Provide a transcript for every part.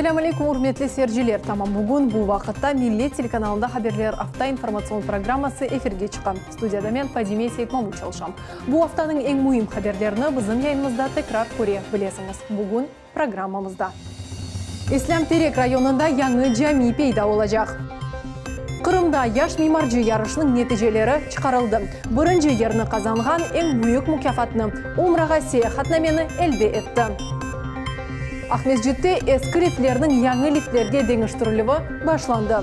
Selâm aleyküm, ürmetli seyirciler! Tamam bugün bu vaqıtta Millet telekanalında Haberler afta informatsion programması efirge çıqa. Studiyada men, Fadime Seytmamut çalışam. Bu aftanıñ eñ müim haberlerini bizim yayınımızda tekrar köre bilesiñiz. Bugün programmamızda. İslâm Terek rayonında yañı cami peyda olacaq. Qırımda Yaş mimarcı yarışınıñ neticeleri çıqarıldı. Birinci yerni qazanğan eñ büyük mukâfatnı, Umrağa seyahatnameni elde etti. Aqmescitte eski liftlerniñ yañı liftlerge deñiştirilüvi başlandı.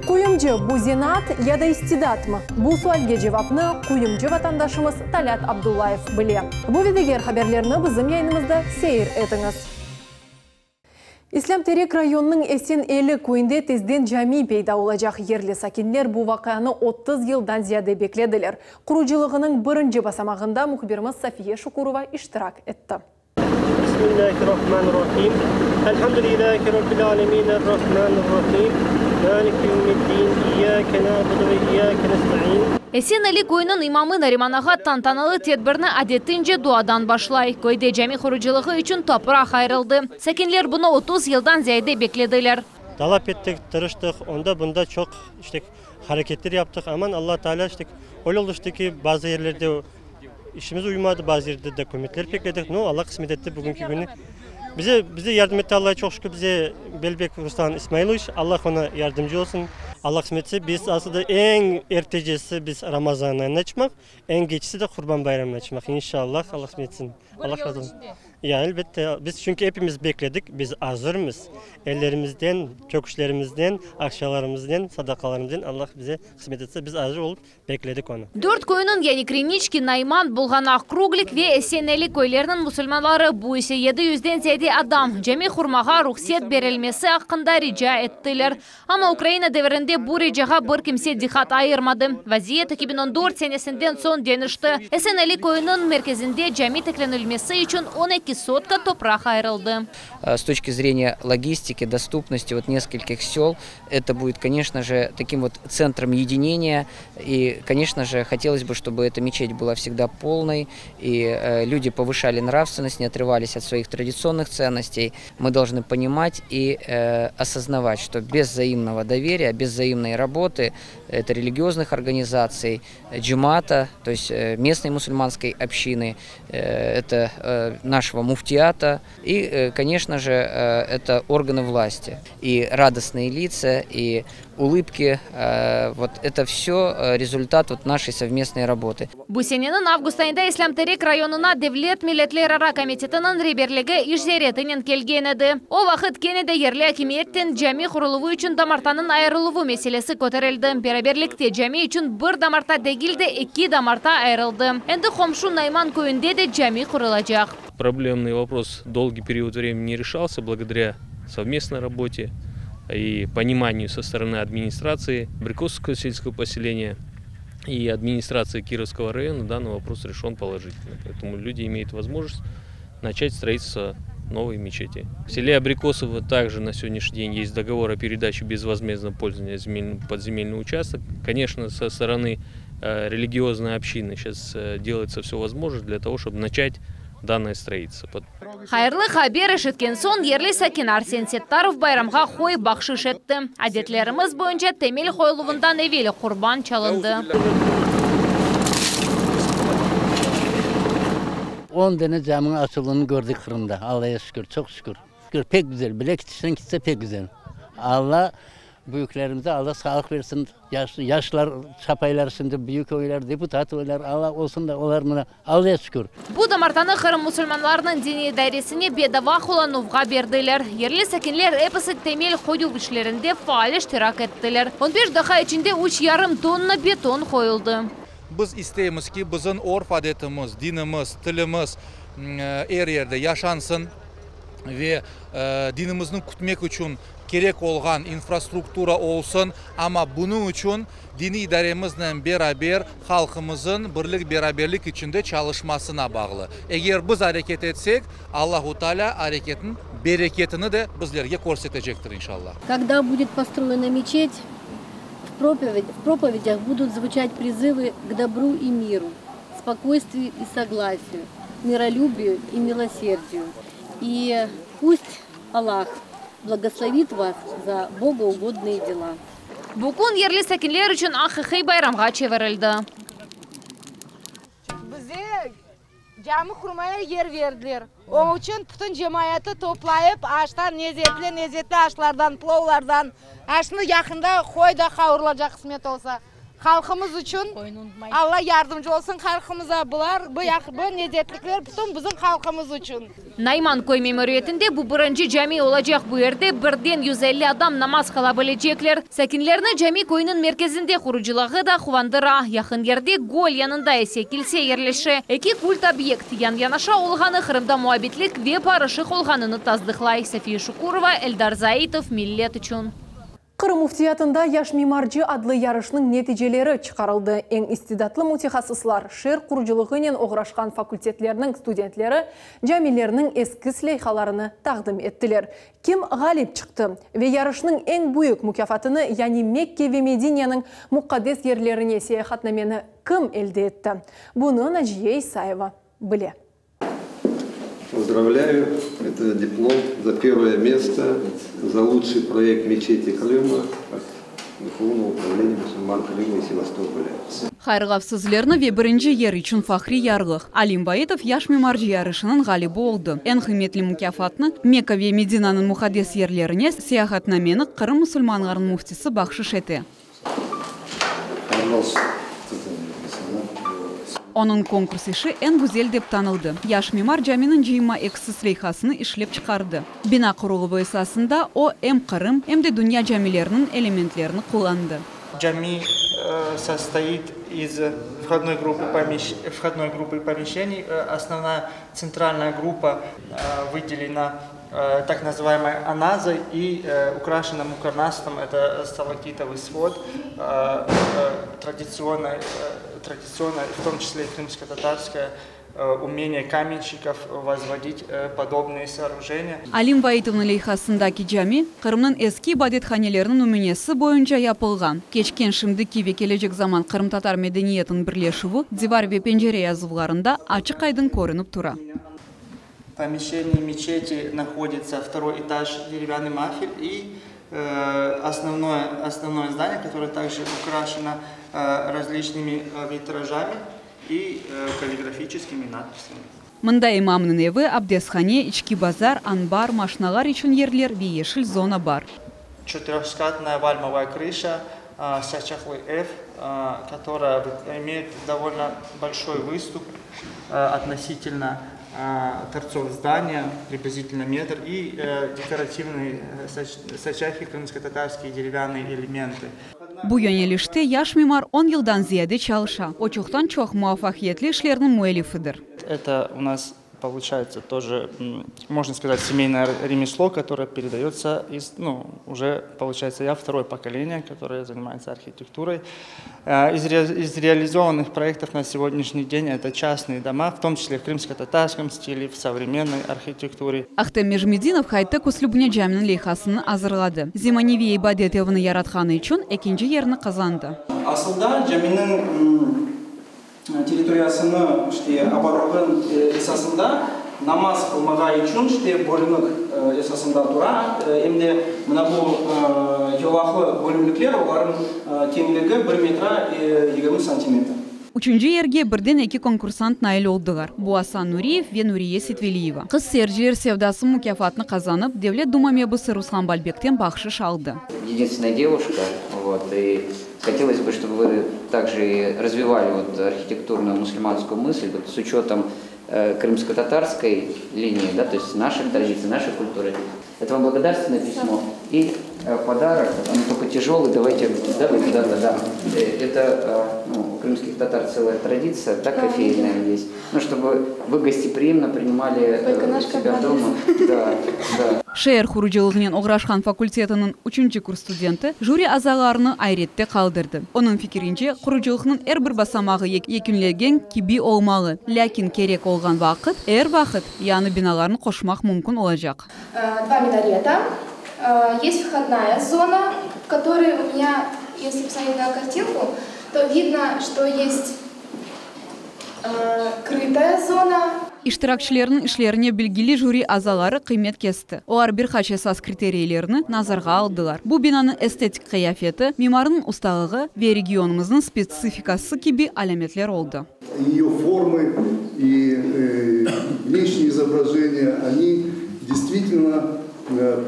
Quyumcı, bu zenaat ya da istidatmı? Bu sualge cevapnı quyumcı vatandaşımız Talât Abdullayev bile. Bu ve diger haberlerni bizim yayınımızda seyir etiñiz. İslâm Terek rayonınıñ Esen Eli köyünde tezden cami peyda olacaq. Yerli sakinler bu vaqianı 30 yıldan ziyade beklediler. Qurucılığınıñ birinci basamağında mühbirimiz Safiye Şukurova iştirak etti. Bismillahirrahmanirrahim. Elhamdülillahi Rabbil alemin. Errahmanirrahim. Maliki yevmiddin. İyyâke na'budu ve iyyâke nesta'in. Esen Eli köyüniñ imamı Nariman ağa tantanalı tedbirni adetince duadan başlay. Köyde cami qurucılığı içün topraq ayırıldı. Sakinler bunı 30 yıldan ziyade beklediler. Talap ettik, tırıştıq, onda-bunda çoq işte hareketler yaptıq. Aman Alla Taalâ işte öyle oldı ki, bazı yerlerde İşimiz uymadı, bazı yerde dokumentler bekledik, no, Alla qısmet etti bugünki künü. Bize, bize yardım etti, Allağa çoq şükür, bize Belbek Ruslan İsmailoviç, Alla oña yardımcı olsun. Alla qısmet etse, biz asılda eñ ertecesi biz Ramazan ayına çıqmaq, eñ keçisi de Qurban bayramına çıqmaq, inşallah, Alla qısmet etsin. Alla razı olsun. Ya, elbette, biz çünki epimiz bekledik, biz azırmız, ellerimizden, çöküşlerimizden, aqşalarımıznen, sadaqalarımıznen Alla bize qısmet etse, biz azır olıp Bekledik onı. Dört köyniñ, yani Kriniçki, Nayman, Bulğanaq, Kruglik ve Esen Eli köyleriniñ musulmanları, bu ise yedi yüzden ziyade adam, cami qurmağa ruhset berilmesi aqqında rica ettiler. Amma Ukraina devirinde bu ricağa bir kimse diqqat ayırmadı. Vaziyet 2014 senesinden soñ deñişti. Esen Eli köyüniñ merkezinde cami tiklenilmesi içün 12 sotka topraq ayırıldı. S toçki zreniya logistiki, dostupnosti vot neskolkih sel, Это будет, конечно же, таким вот центром единения. И, конечно же, хотелось бы, чтобы эта мечеть была всегда полной, и э, люди повышали нравственность, не отрывались от своих традиционных ценностей. Мы должны понимать и э, осознавать, что без взаимного доверия, без взаимной работы, это религиозных организаций, джумата, то есть э, местной мусульманской общины, это нашего муфтиата и, конечно же, это органы власти. И радостные лица, и улыбки, вот это все результат вот нашей совместной работы. Bu seneniñ avgust ayında İslâm Terek rayonına Devlet milletlerara komitetiniñ reberligi iş ziyaretinen kelgen edi. O vaqıt kene de yerli akimiyetten cami quruluvı içün damartanıñ ayırıluvı meselesi köterildi. Beraberlikte cami içün bir damarta degil de, eki damarta ayırıldı. Endi qomşu Nayman köyünde de cami qurulacaq. Problemный вопрос долгий период времени не решался благодаря совместной работе и пониманию со стороны администрации Абрикосовского сельского поселения и администрации Кировского района данный вопрос решен положительно. Поэтому люди имеют возможность начать строительство новой мечети. В селе Абрикосово также на сегодняшний день есть договор о передаче безвозмездного пользования земель, под земельный участок. Конечно, со стороны э, религиозной общины сейчас э, делается все возможное для того, чтобы начать данное строительство. Hayırlı haber eşitken soñ yerli sakin Arsen Settarov bayramğa qoy bahşış etti. Adetlerimiz boyunca temel qoyuluvından evel qurban çalındı. On dane caminiñ açıluvını kördik Qırımda, Allaya şükür, çoq şükür. Pek güzel, bile kitişten kitse pek güzel. Alla büyüklerimize Alla sağlıq bersin, yaşlar çapaylar şimdi, büyük oylar, deputat oylar, Alla olsun da olar mına, Allaya şükür. Bu damartanı Qırım musulmanlarınıñ diniy idaresine bedava qullanuvğa berdiler. Yerli sakinler episi temel qoyuv işlerinde faal iştirak ettiler. On beş daqqa içinde üç yarım tonna beton qoyuldı. Biz isteymiz ki, bizim örf-adetimiz, dinimiz, tilimiz er yerde yaşansın ve dinimizni kütmek içün kerek olğan infrastruktura olsun, amma bunıñ içün diniy idaremiznen beraber halqımızın birlik-beraberlik içinde çalışmasına bağlı. Eger biz areket etsek, Allahu Teala areketniñ bereketini de bizlerge körsetecektir, inşallah. Kogda budet postroyena meçet, v propovedях budut zvuçat prizıvı k dobru i miru, spokoystviyu i soglasiyu, mirolübiyu i miloserdiyu. I pust Allah. Благословит вас за богоугодные дела. Bu kün yerli sakinler içün aqiqiy bayramğa çevirildi. Bize cami qurmaya yer berdiler. Onıñ içün bütün cemaatı toplayıp, aştan, lezetli, lezetli aşlardan, plovlardan, aşnı yaqında qoy da qavurılacaq qısmet olsa. Halqımız içün Alla yardımcı olsun halqımıza. Bular, bu bu lezetlikler bütün bizim halqımız içün. Nayman köy memuriyetinde bu birinci cami olacaq. Bu yerde birden 150 adam namaz qıla bilecekler. Sakinlerni cami köyniñ merkezinde qurucılığı da quvandıra. Yaqın yerde göl yanında ise kilse yerleşe. Eki kult obyekt yan-yanaşa olğanı Qırımda muabbetlik ve barışıq olğanını tasdıqlay. Safiye Şukurova, Eldar Zaitov, Millet içün. Qırım Müftiyatında Yaş mimarcı adlı yarışnıñ neticeleri çıqarıldı. Eñ istidatlı mütehassıslar, şeer qurucılığınen oğraşqan fakultetlerniñ studentleri camilerniñ eskiz leyhalarını taqdim ettiler. Kim ğalip çıqtı ve yarışnıñ eñ büyük mukâfatını, yani Mekke ve Medineniñ muqaddes yerlerine seyahatnameni kim elde etti? Bunı Naciye İsayeva bile. Поздравляю, это диплом за первое место, за лучший проект мечети Крыма от Духовного управления мусульман Крыма и Севастополя. Hayırlav sözlerini ve birinci yer içün fahriy yarlıq. Alim Vaitov yaş mimarcı yarışınıñ ğalibi oldı. Eñ qıymetli mukâfatnı Mekka ve Medinanıñ muqaddes yerlerine seyahatnameni Qırım musulmanlarınıñ müftisi bahşış ete. Hayırlı olsun. Onıñ konkurs işi eñ güzel dep tanıldı. Yaş mimar caminiñ cıyma eskiz leyhasını işlep çıqardı. Bina quruluvı esasında o em Qırım, em de dünya camileriniñ elementlerini qullandı. Cami состоит из входной группы, помещ... входной группы помещений. Основная центральная группа выделена так называемой аназой и украшена мукарнасом. Это сталактитовый свод, традиционное, традиционное, в том числе и крымско-татарское умение каменщиков возводить подобные сооружения. Alim Vaitovnıñ leyhasındaki cami Qırımnıñ eski ibadethaneleriniñ nümünesi boyunca yapılğan. Keçken, şimdiki ve kelecek zaman qırımtatar medeniyetiniñ birleşüvi divar ve pencere yazuvlarında açıq-aydın körünip tura. В помещении мечети находится второй этаж, деревянный махфиль и основное, основное здание, которое также украшено различными витражами и каллиграфическими надписями. Mında imamnıñ evi, abdesthane, içki bazar, anbar, maşinalar içün yerler ve yeşil zona bar. Четырехскатная вальмовая крыша, saçaqlı ev, которая имеет довольно большой выступ относительно торцов здания, приблизительно метр, и декоративные saçaqi, крымско-татарские деревянные элементы. Bu yönelişte yaş mimar 10 yıldan ziyade çalışa. O çoqtan-çoq muvafaqiyetli işlerniñ müellifidir. Это у нас получается тоже, можно сказать, семейное ремесло, которое передается из, ну, уже, получается, я второе поколение, которое занимается архитектурой. Из реализованных проектов на сегодняшний день это частные дома, в том числе в крымско-татарском стиле, в современной архитектуре. Ahtem Mejmidinov haytek üslübinde caminiñ leyhasını azırladı. Zemaneviy ibadet evini yaratqanı içün ekinci yerni qazandı. Aslında caminiñ territoriyasını işte abaruvnıñ esasında namaz qılmağa içün işte bölünik esasında tura. Em de mına bu yolaqlı bölümlikler, olarnıñ keñligi 1 metre 20 santimetr. Üçünci yerge birden eki konkursant nail oldılar. Bu Asan Nuriyev ve Nuriye Sitveliyeva. Qız Seyirciler sevdası mukâfatını qazanıp, Devlet Duma mebusı Ruslan Balbekten bahşış aldı. Единственная девушка, вот, и хотелось бы, чтобы вы также и развивали вот архитектурную мусульманскую мысль, вот, с учетом крымско-татарской линии, да, то есть наших традиций, нашей культуры. Это вам благодарственное письмо и подарок, он только тяжелый, давайте, да, да, да, да. Это, ну, у крымских татар целая традиция, да, кофейная есть. Ну, чтобы вы гостеприимно принимали у себя дома. Да, да. Şeer qurucılığınen oğraşqan fakultetiniñ üçünci kurs studenti jüri azalarını ayrette qaldırdı. Onıñ fikirince, qurucılıqnıñ er bir basamağı yekünlengen kibi olmalı. Lâkin kerek olğan vaqıt, er vaqıt yañı binalarnı qoşmaq mümkün olacaq. Два минарета. Есть входная зона, в которой у меня, если посмотреть на картинку, то видно, что есть крытая зона. İştirakçilerniñ işlerine bilgili jüri azaları qıymet kesti. Olar bir qaç esas kriteriylerni nazarğa aldılar, bu binanıñ estetik qıyafeti, mimarnıñ ustalığı ve regionımıznıñ spetsifikası kibi alâmetler oldı. Ее формы и внешние изображения, они действительно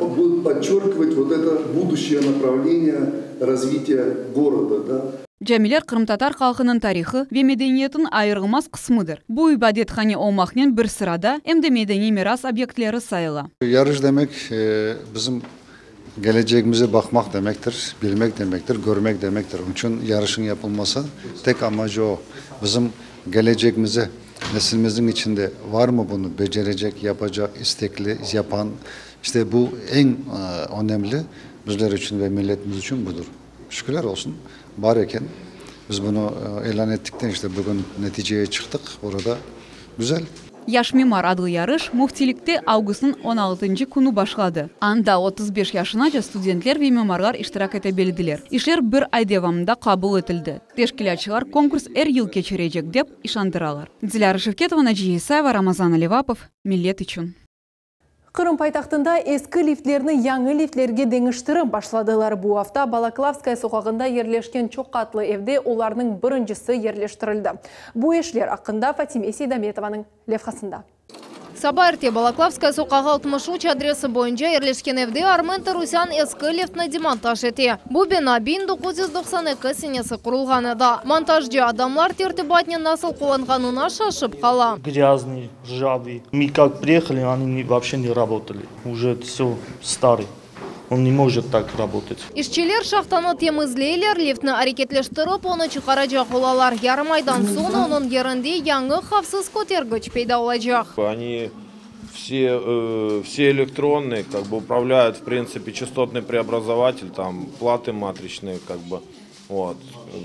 будут подчеркивать вот это будущее направление развития города, да. Camiler qırımtatar halqınıñ tarihı ve medeniyetiniñ ayırılmaz qısmıdır. Bu ibadethane olmaqnen bir sırada, em de medeniy miras obyektleri sayıla. Yarış demek, bizim kelecegimize baqmaq demektir, bilmek demektir, körmek demektir. Onıñ içün yarışıñ yapılması tek amacı o, bizim kelecegimize, neslimizniñ içinde varmı bunı becerecek, yapacaq, istekli, yapan, işte bu eñ önemli bizler içün ve milletimiz içün budır. Şükürler olsun, bar eken. Biz bunı ilân ettikten, işte bugün neticeye çıqtıq, burada güzel. Yaş mimar adlı yarış Müftilikte avgustnıñ on altıncı künü başladı. Anda 35 yaşınaca studentler ve mimarlar iştirak ete bildiler. İşler bir ay devamında qabul etildi. Teşkilâtçılar konkurs er yıl keçirecek, dep işandıralar. Dilâra Şevketova, Naciye İsayeva, Ramazan Alivapov, Millet içün. Qırım paytahtında eski liftlerni yañı liftlerge deñiştirip başladılar. Bu afta Balaklavskaya soqağında yerleşken çoqqatlı evde olarnıñ birincisi yerleştirildi. Bu işler aqqında Fatime Seydametovanıñ levhasında. Saba erte Balaklavskaya soqağı 63 adresi boyunca yerleşken evde Armen Torosyan eski liftni demontaj ete. Bu bina 1992 senesi qurulğan edi. Montajcı adamlar tertibatnen nasıl qullanğanına şaşıp qala. Грязный, ржавый. Мы как приехали, они не, вообще не работали. Уже все старый. Он не может так работать. İşçiler şahtanı temizleyler, liftni areketleştirip, onı çıqaracaq olalar. Yarım aydan soñ onıñ yerinde yañı havfsız kötergiç peyda olacaq. Они все, все электронные, как бы управляют, в принципе, частотный преобразователь, там платы матричные, как бы. Вот.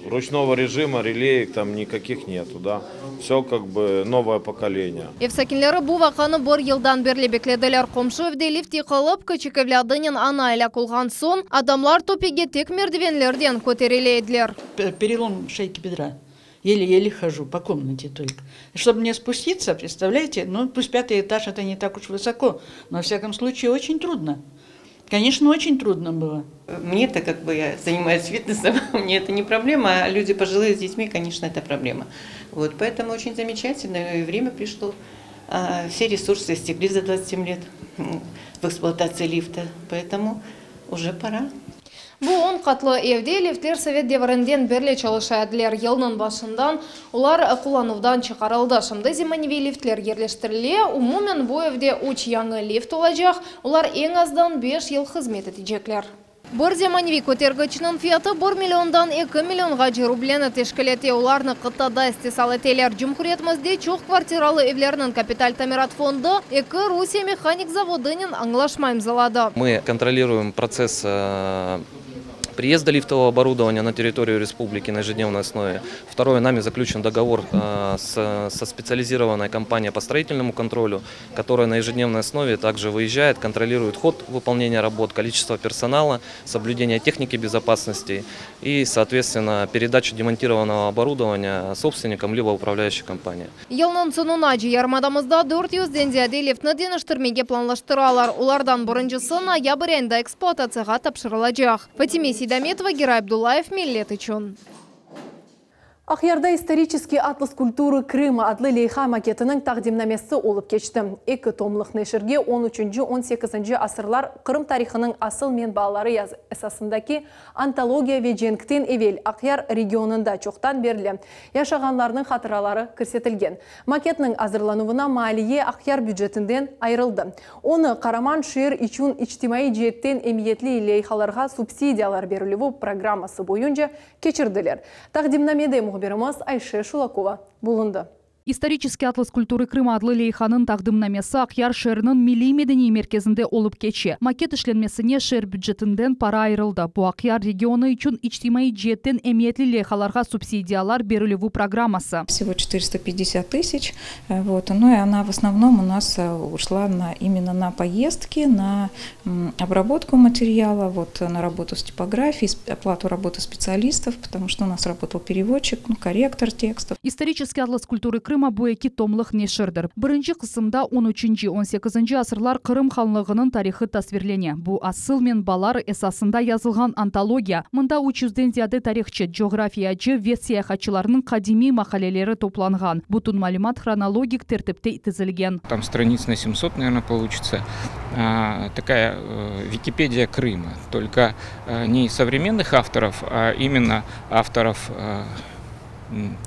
Ручного режима, релеек там никаких нету, да. Все как бы новое поколение. Ev sakinleri bu vaqianı bir yıldan berli beklediler. Qomşu evde lift yıqılıp, kiçik evlâdınen ana elâk olğan soñ, adamlar töpege tek merdivenlerden köterile ediler. Перелом шейки бедра. Еле-еле хожу по комнате только. Чтобы мне спуститься, представляете, ну пусть пятый этаж это не так уж высоко, но во всяком случае очень трудно. Конечно, очень трудно было. Мне-то, как бы я занимаюсь фитнесом, мне это не проблема, а люди пожилые с детьми, конечно, это проблема. Вот, поэтому очень замечательно, и время пришло. Все ресурсы истекли за 27 лет в эксплуатации лифта, поэтому уже пора. Bu 10 qatlı evde liftler sovet devrinden berli çalışa ediler. Yılnıñ başından olar qullanuvdan çıqarıldı. Şimdi zemaneviy liftler yerleştirile. Umumen bu evde 3 yañı lift olacaq. Olar eñ azdan 5 yıl hızmet etecekler. Bir zemaneviy kötergiçniñ fiyatı 1 milliondan 2 millionğace rubleni teşkil ete. Olarnı qıtada istisal eteler. Cumhuriyetimizde çoq kvartiralı evlerniñ kapital tamirat fondu eki Rusiye mehanik zavodınen añlaşma imzaladı. Мы контролируем процесс приезда лифтового оборудования на территорию республики на ежедневной основе. Второе, нами заключен договор с, со специализированной компанией по строительному контролю, которая на ежедневной основе также выезжает, контролирует ход выполнения работ, количество персонала, соблюдение техники безопасности и, соответственно, передачу демонтированного оборудования собственникам либо управляющей компании. Yılnıñ soñunace yarımadamızda 400-den ziyade liftni deñiştirmege planlaştıralar. Olardan birincisi noyabr ayında ekspluatatsiyağa tapşırılacaq. Fatime Seydametova, Giray Abdullayev, Millet içün. Aqyarda «Исторический атлас культуры Крыма» adlı leyha maketiniñ taqdimnamesi olıp keçti. Eki tomlıq neşirge 13-18 asırlar Qırım tarihınıñ asıl menbaları esasındaki antologiya ve cenkten evel Aqyar regionında çoqtan berli yaşağanlarnıñ hatıraları kirsetilgen. Maketniñ azırlanuvına maliye Aqyar bücetinden ayırıldı. Onı qaraman şeer içün içtimaiy ceetten emiyetli leyhalarğa subsidiyalar berilüvi programması boyunca keçirdiler. Taqdimnamede mühbirimiz Ayşe Şulakova bulundı. Исторический атлас культуры Крыма adlı leyhanıñ taqdimnamesi Aqyar şeeriniñ milliy medeniy merkezinde olıp keçe. Maket işlenmesine şeer bücetinden para ayırıldı. Bu Aqyar regionı içün içtimaiy ceetten emiyetli leyhalarğa subsidiyalar berilüvi programması. Всего 450 тысяч. Вот. Ну и она в основном у нас ушла на, именно на поездки, на обработку материала, вот, на работу с типографией, оплату работы специалистов, потому что у нас работал переводчик, ну, корректор текстов. Исторический атлас культуры Крыма. Крыма bu eki tomlıq neşirdir. Birinci qısımda on üçünci, on sekizinci asırlar Qırım hanlığınıñ tarihı tasvirlene. Bu asıl menbalar esasında yazılğan antologiya. Mında üç yüzden ziyade tarihçı, coğrafiyacı ve seyahatçılarnıñ qadimiy maqaleleri toplanğan. Bütün malümat hronologik tertipte tizilgen. Там страниц на 700, наверное, получится. Такая Википедия Крыма, только не современных авторов, а именно авторов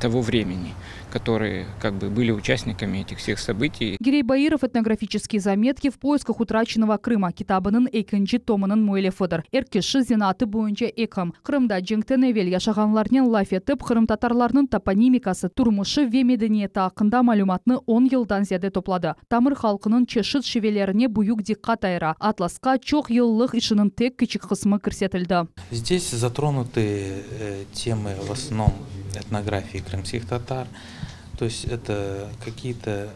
того времени, которые как бы были участниками этих всех событий. Girey Bairov Etnografические заметки в поисках утраченного Крыма kitabınıñ ekinci tomınıñ müellifidir. Er kişi zenaatı boyunca ekim. Qırımda cenkten evel yaşağanlarnen laf etip, qırımtatarlarnıñ toponimikası, turmuşı ve medeniyeti aqqında malümatnı on yıldan ziyade topladı. Tamır halqınıñ çeşit şivelerine büyük diqqat ayıra. Atlasqa çoq yıllıq işiniñ tek kiçik qısmı kirsetildi. Здесь затронуты э, темы в основном этнографии крымских татар, то есть это какие-то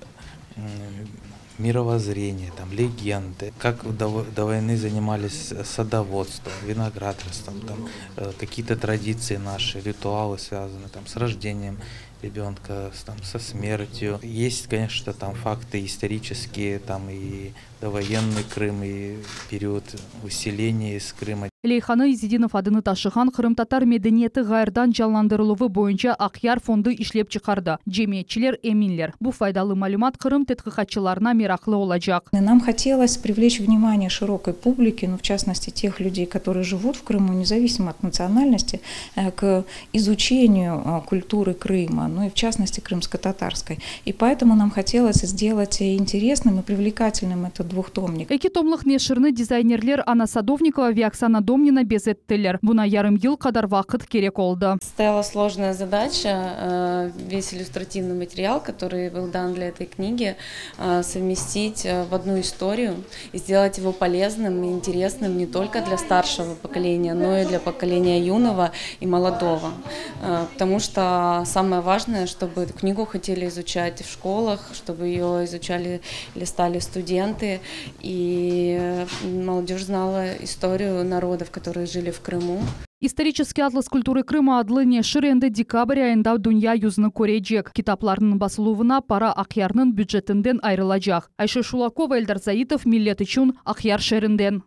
мировоззрение, там, легенды, как до, до войны занимались садоводством, виноградарством, там, э, какие-то традиции наши, ритуалы связаны там, с рождением ребенка, с, там, со смертью. Есть, конечно, там факты исторические, там и довоенный Крым, и период выселения из Крыма. Leyhanı İzedinov adını taşığan qırımtatar medeniyeti ğayrıdan canlandırıluvı boyunca Aqyar fondu işlep çıqardı. Cemiyetçiler eminler, bu faydalı malümat Qırım tedqiqatçılarına meraqlı olacaq. Нам хотелось привлечь внимание широкой публики, ну, в частности, тех людей, которые живут в Крыму, независимо от национальности, э, к изучению э, культуры Крыма, ну и в частности крымско-татарской. И поэтому нам хотелось сделать интересным и привлекательным этот двухтомник. Eki tomlıq neşirni dizaynerler Anna Sadovnikova ve Oksana Domnina bezettiler. Buña yarım yıl qadar vaqıt kerek oldı. Стояла сложная задача э, весь иллюстративный материал, который был дан для этой книги, э, совместить э, в одну историю и сделать его полезным и интересным не только для старшего поколения, но и для поколения юного и молодого. Потому что самое важное, чтобы эту книгу хотели изучать в школах, чтобы ее изучали, листали студенты, и молодежь знала историю народов, которые жили в Крыму. Исторический атлас культуры Крыма adlı neşir endi dekabr ayında dünya yüzüni körecek. Kitaplarnıñ basıluvına para Aqyarnıñ bücetinden ayırılacaq. Ayşe Şulakova, Eldar Zaitov, Millet içün, Aqyar şeerinden.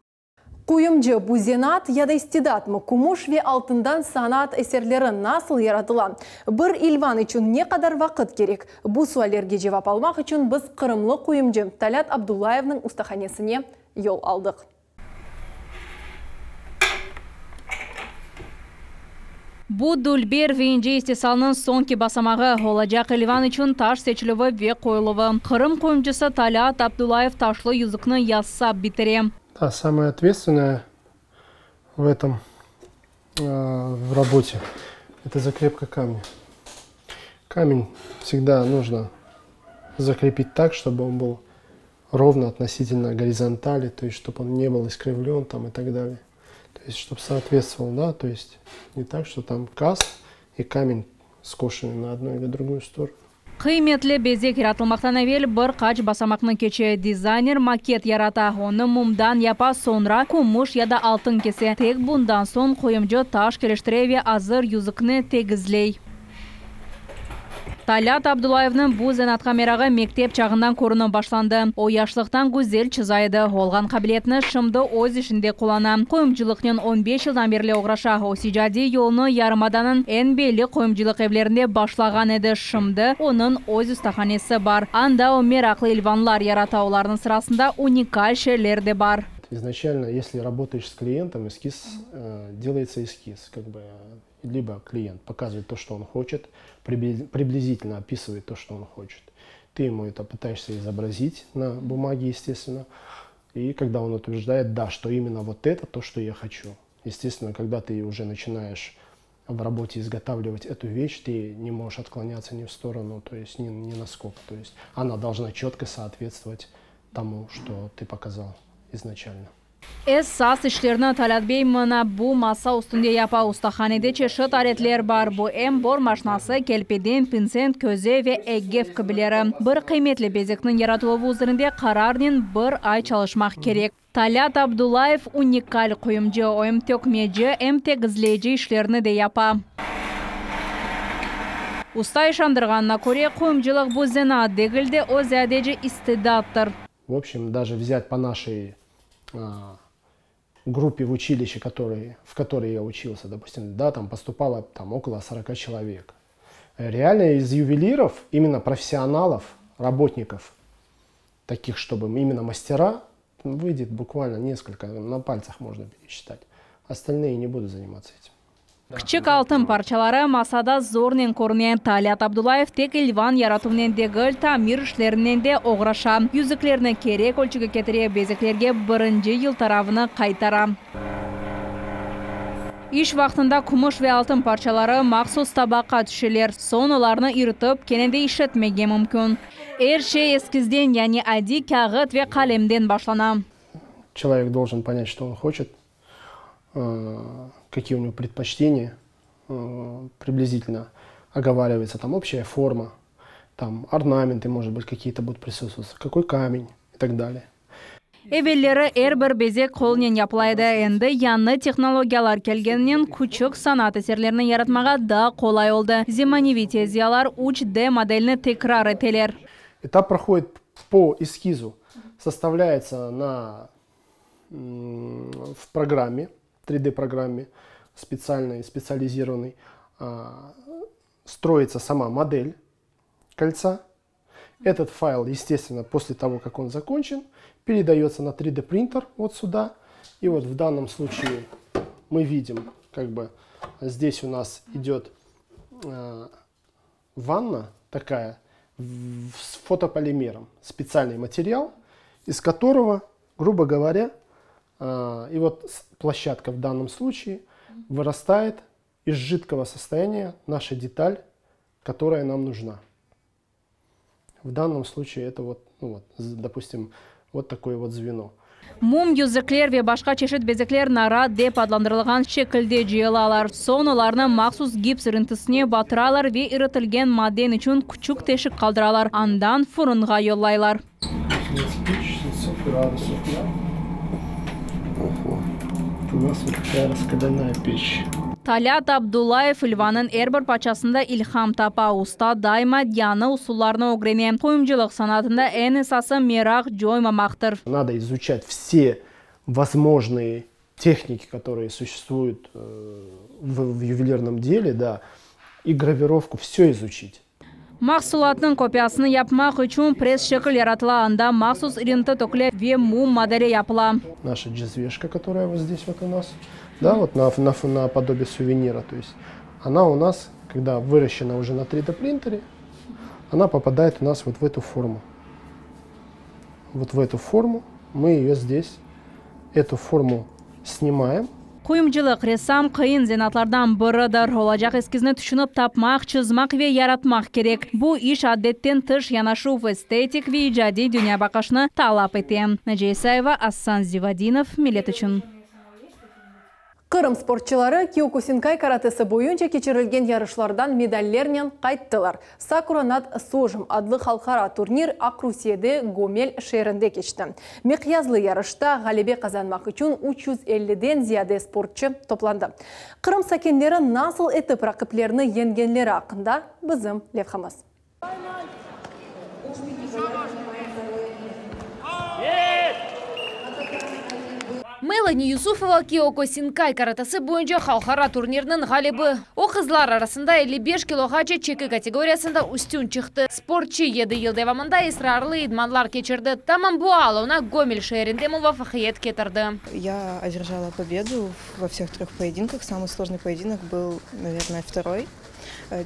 Quyumcı bu zenaat ya da istidatmı? Kümüş ve altından sanat eserleri nasıl yaratıla? Bir ilvan içün ne qadar vaqıt kerek? Bu suallerge cevap almaq içün biz qırımlı quyumcı Talât Abdullayevniñ ustahanesine yol aldıq. Bu dülber ve ince istisalnıñ soñki basamağı, olacaq ilvan içün taş seçilüvi ve qoyuluvı. Qırım quyumcısı Talât Abdullayev taşlı yüzükni yasap bitire. Да, самое ответственное в этом, в работе, это закрепка камня. Камень всегда нужно закрепить так, чтобы он был ровно относительно горизонтали, то есть чтобы он не был искривлен там и так далее. То есть чтобы соответствовал, да, то есть не так, что там каст и камень скошенный на одну или другую сторону. Qıymetli bezek yaratılmaqtan evel bir qaç basamaqnı keçe. Dizayner maket yarata, onı mumdan yapa, soñra kümüş ya da altın kese. Tek bundan soñ quyumcı taş keliştire ve azır yüzükni tegizley. Talât Abdullayevniñ bu zenaatqa merağı mektep çağından körünip başlandı. O, yaşlıqtan güzel çıza edi. Olğan qabiliyetini şimdi öz işinde qullana. Quyumcılıqnen on beş yıldan berli oğraşa. Öz icadiy yolunı yarımadanıñ eñ belli quyumcılıq evlerinde başlağan edi. Şimdi onıñ öz ustahanesi bar. Anda o meraqlı ilvanlar yarata, olarnıñ sırasında unikal şeyler de bar. Изначально, если работаешь с клиентом, эскиз, делается эскиз, как бы, либо клиент показывает то, что он хочет, приблизительно описывает то, что он хочет. Ты ему это пытаешься изобразить на бумаге, естественно. И когда он утверждает, да, что именно вот это то, что я хочу. Естественно, когда ты уже начинаешь в работе изготавливать эту вещь, ты не можешь отклоняться ни в сторону, то есть ни, ни на сколько. То есть она должна четко соответствовать тому, что ты показал изначально. Esas işlerni Talât bey mına bu masa üstünde yapa. Ustahanede çeşit aletler bar, bu em bor maşinası, kelpeden, pinsent, köze ve egev kibileri. Bir qıymetli bezekniñ yaratıluvı üzerinde qararnen bir ay çalışmaq kerek. Talât Abdullayev, unikal quyumcı, o em tökmeci, em tegizleyici işlerni de yapa. Usta işandırğanına köre, quyumcılıq bu zenaat degil de, o ziyadece istidattır. В общем, даже взять по нашей группе в училище, который, в которой я учился, допустим, да, там поступало там около 40 человек. Реально из ювелиров, именно профессионалов, работников, таких, чтобы именно мастера, выйдет буквально несколько, на пальцах можно пересчитать. Остальные не будут заниматься этим. Küçük altın parçaları masada zornen körüne. Talât Abdullayev tek ilvan yaratuvnen degil, tamir işlerinen de oğraşa. Yüzüklerni kerek ölçüge ketire, bezeklerge birinci yıltıravını qaytara. İş vaqtında kümüş ve altın parçaları mahsus tabaqqa tüşeler, soñ olarnı iritip, kene de işletmege mümkün. Er şey eskizden, yani adiy kâğıt ve qalemden başlana. Человек должен понять, что он хочет, какие у него предпочтения, приблизительно оговаривается там общая форма, там орнаменты, может быть, какие-то будут присутствовать, какой камень и так далее. Evelleri er bir bezek qolnen yapıla edi. Endi yañı tehnologiyalar kelgeninen küçük sanat eserlerini yaratmağa daa qolay oldı. Zemaneviy tezyalar üç D modelini tekrar eteler. Этап проходит по эскизу, составляется на, в программе, 3D-программе специальной, специализированной, строится сама модель кольца. Этот файл, естественно, после того, как он закончен, передается на 3D принтер вот сюда. И вот в данном случае мы видим, как бы здесь у нас идет э, ванна такая с фотополимером, специальный материал, из которого, грубо говоря, э, и вот площадка в данном случае вырастает из жидкого состояния наша деталь, которая нам нужна. В данном случае это вот, ну вот, допустим, вот такое вот звено. Mum yüzükler ve başqa çeşit bezekler narat dep adlandırılğan şekilde cıyılalar. Soñ olarnı mahsus gips irintisine batıralar ve iritilgen maden içün küçük teşik qaldıralar, andan furunğa yollaylar. 600 градусов, да? Ого. У нас вот такая раскаленная печь. Talât Abdullayev ilvanıñ er bir parçasında ilham tapa. Usta daima yañı usullarnı ögrene. Quyumcılıq sanatında eñ esası meraq coymamaqtır. Надо изучать все возможные техники, которые существуют э, в, в ювелирном деле, да, и гравировку, все изучить. Mahsulatnıñ kopiyasını yapmaq içün press şekil yaratıla, anda mahsus irinti töküle ve mum modeli yapıla. Наша джезвешка, которая вот здесь вот у нас, да, вот на, на, на подобие сувенира, то есть она у нас, когда выращена уже на 3D принтере, она попадает у нас вот в эту форму. Вот в эту форму мы ее здесь, эту форму снимаем. Quyumcılıq, ressam qıyın zenaatlardan biridir. Olacaq eskizni tüşünip tapmaq, çızmaq ve yaratmaq kerek. Bu iş adetten tış yanaşuv, estetik ve icadiy dünyabaqışnı talap ete. Naciye İsayeva, Asan Zivadinov, Millet içün. Qırım sportçıları Kiokusinkay karatesi boyunca keçirilgen yarışlardan medallernen qayttılar. Sakura nad Sojem adlı halqara turnir Aqrusiyede Gomel şeerinde keçti. Miqyaslı yarışta ğalebe qazanmaq içün 350-den ziyade sportçı toplandı. Qırım sakinleri nasıl etip raqiplerini yeñgenleri aqqında bizim levhamız. Melani Yusufova Kiokusinkay karatesi boyunca halqara turnirniñ ğalibi. O, qızlar arasında 55 kiloğace çeki kategoriyasında üstün çıqtı. Sportçı yedi yıl devamında israrlı idmanlar keçirdi. Tamam bu al oña Gomel şeerinde muvafaqiyet ketirdi. Я одержала победу во всех трех поединках. Самый сложный поединок был, наверное, второй.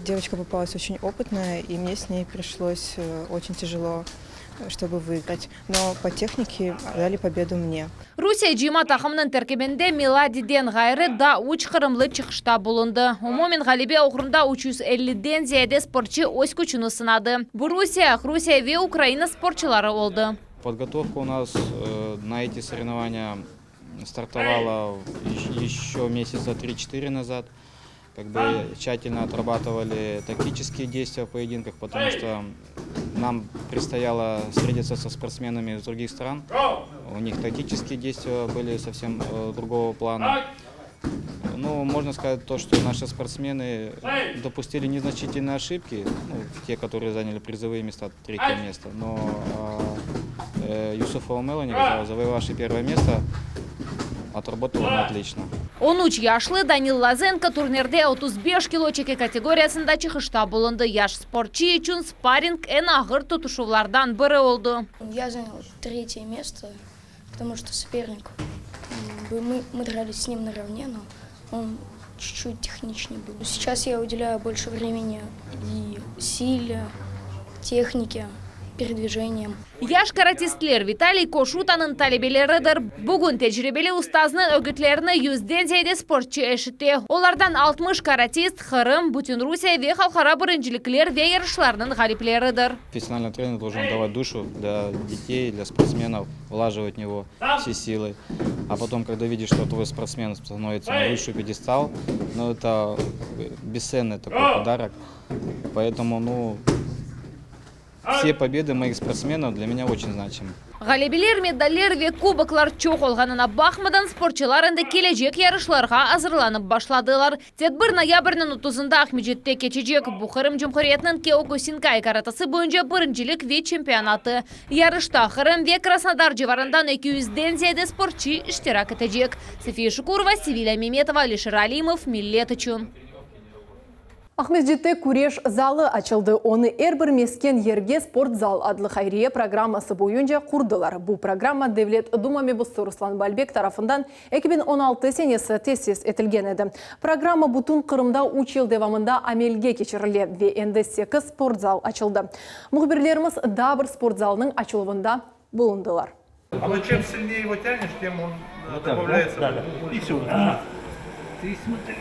Девочка попалась очень опытная, и мне с ней пришлось очень тяжело, чтобы выиграть. Но по технике дали победу мне. Rusiye cıyma taqımınıñ terkibinde Melaniden ğayrı daa üç qırımlı çıqışta bulundı. Umumen ğalebe oğrunda 350-den ziyade sportçı öz küçüni sınadı. Bu Rusiye, Aqrusiye ve Ukraina sportçıları oldı. Подготовка у нас э, на эти соревнования стартовала еще месяца 3-4 назад. Как бы тщательно отрабатывали тактические действия в поединках, потому что нам предстояло встретиться со спортсменами из других стран. У них тактические действия были совсем э, другого плана. Ну, можно сказать то, что наши спортсмены допустили незначительные ошибки, ну, те, которые заняли призовые места, третье место. Но э, Юсуфова Мелани, завоевавший первое место, отработала на отлично. 13 yaşlı Danil Lozenko turnirde 35 kilo çeki kategoriyasında çıqışta bulundı. Yaş sportçı içün sparring eñ ağır tutuşuvlardan biri oldı. Я занял третье место, потому что соперник, мы, мы дрались с ним наравне, но он чуть-чуть техничнее был. Сейчас я уделяю больше времени и силе, технике, передвижениям. Yaş karatistler Vitaliy Koşutanıñ talebeleridir. Bugün tecribeli ustaznıñ ögütlerini yüzden ziyade sportçı eşite. Olardan 60 karatist Qırım, Bütünrusiye ve halqara birincilikler ve yarışlarnıñ ğalipleridir. Профессиональный тренер должен давать душу для детей, для спортсменов, влаживать в него все силы. А потом, когда видишь, что твой спортсмен становится на высший пьедестал, ну это бесценный такой подарок. Поэтому, ну, все победы моих спортсменов для меня очень значимы. Ğalebeler, medaller ve kuboklar çoq olğanına baqmadan sportçılar endi kelecek yarışlarğa azırlanıp başladılar. Tedbir noyabrniñ 30-ında Aqmescitte keçecek. Bu Qırım Cumhuriyetiniñ Kiokusinkay karatesi boyunca birincilik ve çempionatı. Yarışta Qırım ve Krasnodar civarından 200-den ziyade sportçı iştirak etecek. Safiye Şukurova, Sevilya Memetova, Alişer Alimov, Millet içün. Aqmescitte küreş zalı açıldı. Onı er bir mesken yerge sport zal adlı hayriye programması boyunca qurdılar. Bu programma Devlet Duma mebusı Ruslan Balbek tarafından 2016 senesi tesis etilgen edi. Programma bütün Qırımda 3 yıl devamında amelge keçirile ve endi 8 sport zal açıldı. Mühbirlerimiz daa bir sport zalınıñ açıluvında bulundılar. Но чем сильнее его тянешь, тем он добавляется. Да, да. И все. Ты смотри.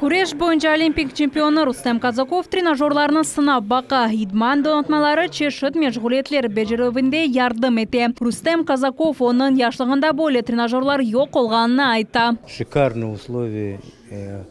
Küreş boyunca olimpik çempionı Rustem Kazakov trenajörlarnı sınap baqa. İdman donatmaları çeşit meşğuliyetler becerüvinde yardım ete. Rustem Kazakov onıñ yaşlığında böyle trenajörlar yoq olğanını ayta. Шикарные условия, э,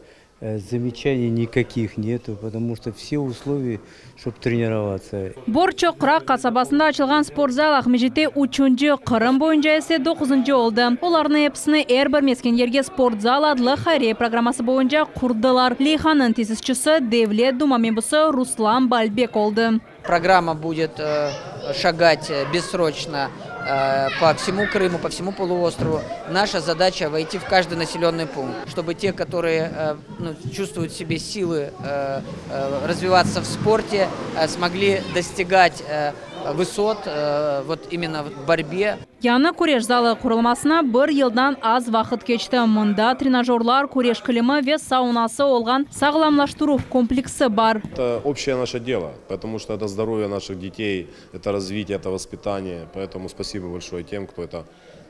э, замечаний никаких нету, потому что все условия, чтобы тренироваться. Borçoqraq qasabasında açılğan sport zal Aqmescitte üçünci, Qırım boyunca ise doquzıncı oldı. Olarnıñ episini er bir mesken yerge sport zal adlı hayriye programması boyunca qurdılar. Leyhanıñ tesisçisi Devlet Duma mebusı Ruslan Balbek oldı. Программа будет э, шагать э, бессрочно э, по всему Крыму, по всему полуострову. Наша задача войти в каждый населенный пункт, чтобы те, которые э, ну, чувствуют в себе силы э, э, развиваться в спорте, э, смогли достигать э, высот э, вот именно в борьбе. Yañı küreş zalı qurulmasına bir yıldan az vaqıt keçti. Mında trenajörlar, küreş kilimi ve saunası olğan sağlamlaştıruv kompleksi bar. Это общее наше дело, потому что это здоровье наших детей, это развитие, это воспитание. Поэтому спасибо большое тем, кто это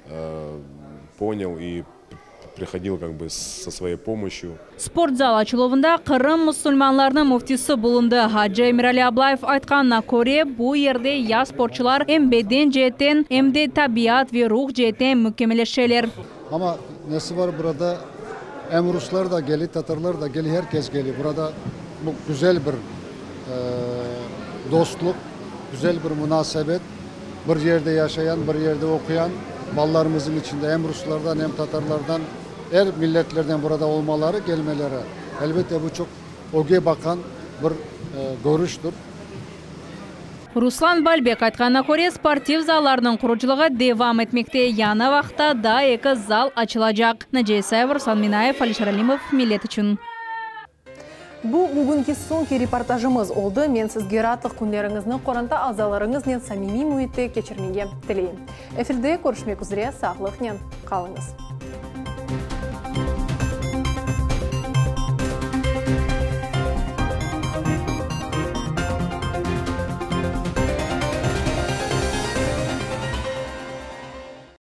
э, понял и приходил как бы со своей помощью. Sport zal açıluvında Qırım musulmanlarınıñ müftisi bulundı. Hacı Emirali Ablayev aytqanına köre, bu yerde yaş sportçılar em beden ceetten, em de tabiat ve ruh ceetten mükemmelleşeler. Ama nesi var burada hem Ruslar da geliyor, Tatarlar da geliyor, herkes geliyor. Burada bu güzel bir e, dostluk, güzel bir münasebet. Bir yerde yaşayan, bir yerde okuyan ballarımızın içinde hem Ruslardan hem Tatarlardan, her milletlerden burada olmaları, gelmeleri. Elbette bu çok öge bakan bir e, görüştür. Ruslan Balbek aytqanına köre, sportiv zallarınıñ qurucılığı devam etmekte. Yañı vaqıtta daa eki zal açılacaq. Naciye Isayeva, Ruslan Minayev, Alişer Alimov, Millet içün. Bu bugünki soñki reportajımız oldı. Men sizge raatlıq künleriñizni qoranta azalarıñıznen samimiy müitte keçirmege tileyim. Efirde körüşmek üzre sağlıqnen qalıñız.